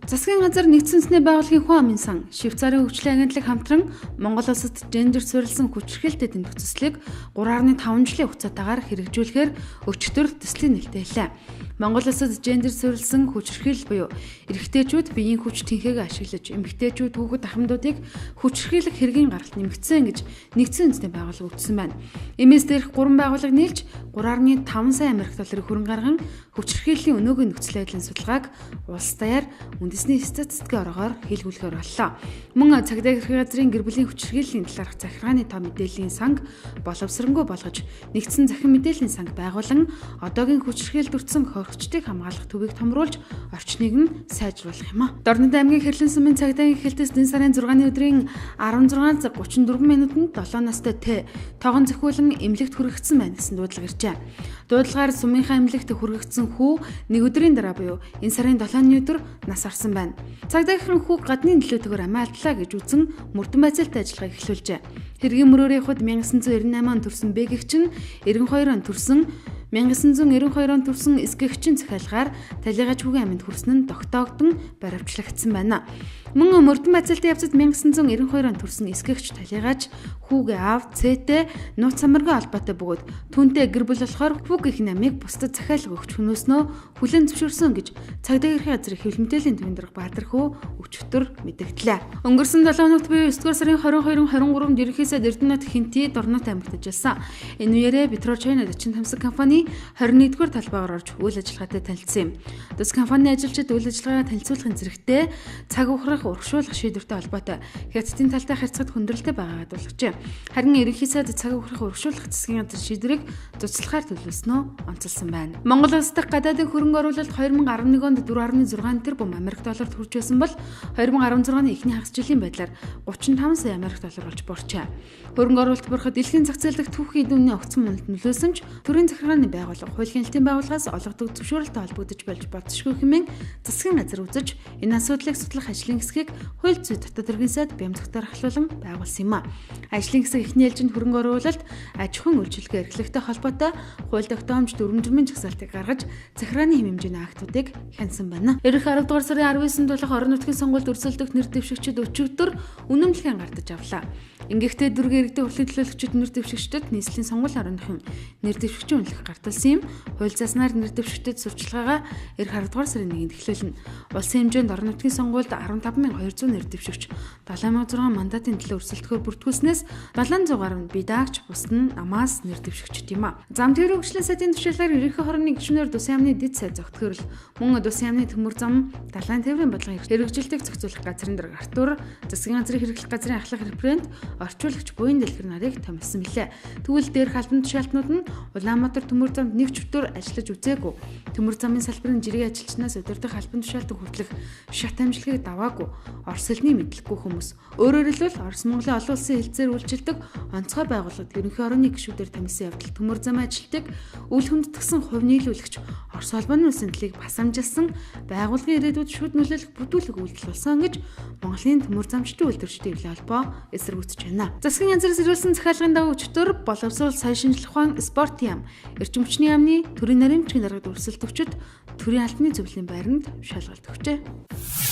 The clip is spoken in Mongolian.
Засгийн газар нэгдсэн үндэсний байгууллагын хүн амын сан, Швейцарын хөгжлийн агентлаг хамтран Монгол улсад гендер суурилсан хүчирхийлэлтэй тэмдэг төслийг 3.5 жилийн хугацаатаагаар хэрэгжүүлэхээр өчигдөр төслийн нээлттэй. Монгол улсад гендер суурилсан хүчирхийлэл буюу эрэгтэйчүүд биеийн хүч тэнхээгээ ашиглаж, эмэгтэйчүүд хүүхэд ахмадуудыг хүчирхийлэх хэргийн гаралт нэмэгдсэн гэж нэгдсэн үндэсний байгууллага үздсэн байна. Имээс дээрх 3 байгууллага нийлж 3.5 сая Америк долларын хөрөнгө гарган хүчирхийллийн өнөөгийн нөхцөл байдлын судалгааг улс даяар үндэсний статистикийн ороогоор хийлгүүлэхээр боллоо. Мөн цагдаа эрхийн газрын гэр бүлийн хүчирхийллийн талаарх захиргааны тоо мэдээллийн санг боловсронгүй болгож нэгдсэн захин мэдээллийн санг байгуулан одоогийн хүчирхийлэлд өртсөн хөрөгчдийг хамгаалах төвийг томруулж орчныг нь сайжруулах юм а. Дорнод аймгийн Хэрлэн сумын цагдаагийн хэлтэс энэ сарын 6-ны өдрийн 16 цаг 34 минутанд 7 настай Т тогон зохиулан эмнэлэгт хүргэгдсэн байна гэсэн дуудлага иржээ. Дуудлагаар сумынхаа эмнэлэгт хүргэгдсэн хүү нэг өдрийн дараа буюу энэ сарын 7-ны өдөр нас орсон байна. Цагдаагийнхан хүү гадны нөлөөтэйгээр амиа алдлаа гэж үзэн мөрдөн байцаалтай ажиллагааг эхлүүлжээ. Хэргийн мөрөөр явхад 1998 он төрсэн Бэгэгч нь 92 он төрсэн 1992 он төрсэн эсгэгчийн захиалгаар талигач хүүгийн аминд хүрсэн нь тогтоогдсон баривчлагдсан байна. Мөн мөрдөн байцаалтын явцад 1992 он төрсэн эсгэгч талигач хүүгээ аав Цтэй нууц самаргүй холбоотой бөгөөд түүнтэй гэр бүл болохоор хүүгийнх нь амийг бусдад захиалга өгч хөнөөснөө хүлээн зөвшөөрсөн гэж цагдаа эрхийн газрын хэвлэл мэдээллийн төвийн дарга Баатар хүү өчигдөр мэдэгдлээ. Өнгөрсөн 7 хоногт буюу 9-р сарын 22 23-нд ерөнхий сайд Эрдэнэт Хинти Дорнот аймагт ажилласан. Энэ үеэрээ Петрочайна 45 компани 21-р талбайгаар орж үйл ажиллагаатай танилцсан юм. Тус компани ажилчид үйл ажиллагаагаа танилцуулахын зэрэгтээ цаг ухрах, урагшуулах шийдвэртэй холбоотой Хятадын талтай харьцахад хүндрэлтэй байгаагаа дуулгажээ. Харин ерөнхий сайд цаг ухрах, урагшуулах засгийн газар шийдвэрийг цуцлахаар төлөвлөснөө онцолсон байна. Монгол улс дахь гадаадын хөрөнгө оруулалт 2011 онд 4.6 тэрбум Америк долларт хүрч байсан бол 2016 оны эхний хагас жилийн байдлаар 35 сая Америк доллар болж буурчээ. Хөрөнгө оруулалт буурахад дэлхийн зах зээл дэх түүхийн эд үнийн огцон муналд нөлөөлсөн ч төрийн захиргааны байгууллага, хууль хяналтын байгууллагаас олгодог зөвшөөрөлтөй холбогдож болж бодшгүй хэмээн засгийн газар үзэж энэ асуудлыг судлах ажлын хэсгийг хууль зүйн дотоод хэргийн сайд Бямцогтоор ахлуулан байгуулсан юм а. Ажлын хэсэг эхний ээлжинд хөрөнгө оруулалт, аж ахуйн үйлчилгээ эрхлэхтэй холбоотой хууль тогтоомж дүрм журмын жагсаалтыг гаргаж захиргааны хэм хэмжээний актуудыг хянсан байна. Ирэх 10 дугаар сарын 19-нд болох орон нутгийн сонгуульд өрсөлдөх нэр дэвшигчид өчигдөр үнэмлэхээ гардаж авлаа. Ингэхдээ дүүргийн иргэдийн хурлын төлөөлөгчид нэр дэвшигчдэд нийслэлийн сонгуулийн орон нэр дэвшигчийн үнэлэх гардалсан юм. Хууль зааснаар нэр дэвшигчдэд сурчлагаагаа ирэх 10 дугаар сарын 1-нд эхлүүлнэ. Улсын хэмжээнд орон нутгийн сонгуульд 15200 нэр дэвшигч 7600 мандатын төлөө өрсөлдөхөөр бүртгүүлснээс 700 гаруй нь бие даагч, бусд нь амаас нэр дэвшигчд юм а. Зам тээврийн хөгжлийн сайдын тушаалаар ерөнхий хорооны гишүүнээр Дусын яамны дэд сайд зогтгөрөл мөн Дусын яамны төмөр зам далайн тээврийн бодлогын хэрэгжилтийг зохицуулах газрын дарга Артур, засгийн газрын хэрэглэх газрын ахлах референт орчуулагч буян дэлгэр нарыг томилсон билээ. Тэгвэл дээрх албан тушаалтнууд нь Улаанбаатар төмөр замд нэг ч өдөр ажиллаж үзээгүй. Төмөр замын салбарын жирийн ажилчнаас удирдах албан тушаалтан хүртэлх шат амжилтыг даваагүй. Орос хэлний мэдлэггүй хүмүүс. Өөрөөр хэлбэл Орос Монголын олон улсын хэлцээр үйлчилдэг онцгой байгууллагад ерөнхий орны гишүүдээр томилсон явдал төмөр замын ажилтныг үл хүндэтгсэн хувь нийлүүлэгч Орос холбооны улсын төлийг бас амжилсан байгууллагын ирээдүйд шүд нөлөөлөх бүдүүлэг үйлдэл болсон гэж Монголын төмөр замчдын үйлдвэрчдийн эвлэл холбоо эсэргүүцэж байна. Засгийн газраас ирүүлсэн захиалгын дагуу өчигдөр боловсрол соёл шинжлэх ухаан спорт яам, эрчим хүчний яамны төрийн наримчгийн даргад өрсөлдөгчд төрийн албаны зөвлөлийн байранд шалгалт өгчээ.